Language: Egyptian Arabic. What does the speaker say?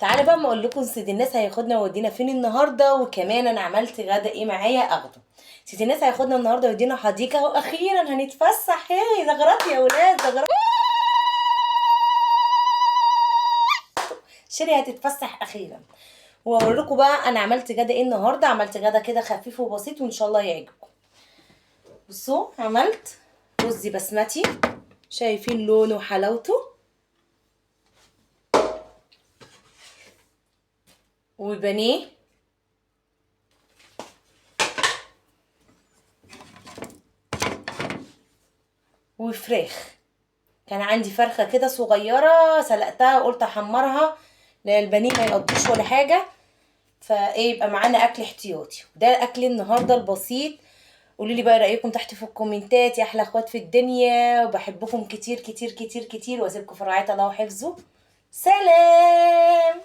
تعالى بقى ما اقول لكم سيد الناس هياخدنا ويودينا فين النهارده، وكمان انا عملت غدا ايه معايا اخده. سيد الناس هياخدنا النهارده ويودينا حديقة، واخيرا هنتفسح. هي زغرات يا ولاد، زغرات. شيري هتتفسح اخيرا. واقول لكم بقى انا عملت غدا ايه النهارده. عملت غدا كده خفيف وبسيط وان شاء الله يعجبكم. بصوا عملت رز بسمتي، شايفين لونه وحلاوته، وبانيه، وفراخ. كان عندي فرخة كده صغيرة سلقتها وقلت احمرها لان البانيه ما يقضيش ولا حاجة، فايه يبقى معانا اكل احتياطي. ده اكل النهارده البسيط. قولوا لي بقى رايكم تحت في الكومنتات يا احلى اخوات في الدنيا، وبحبكم كتير كتير كتير كتير، واسيبكم في رعاية الله وحفظه. سلام.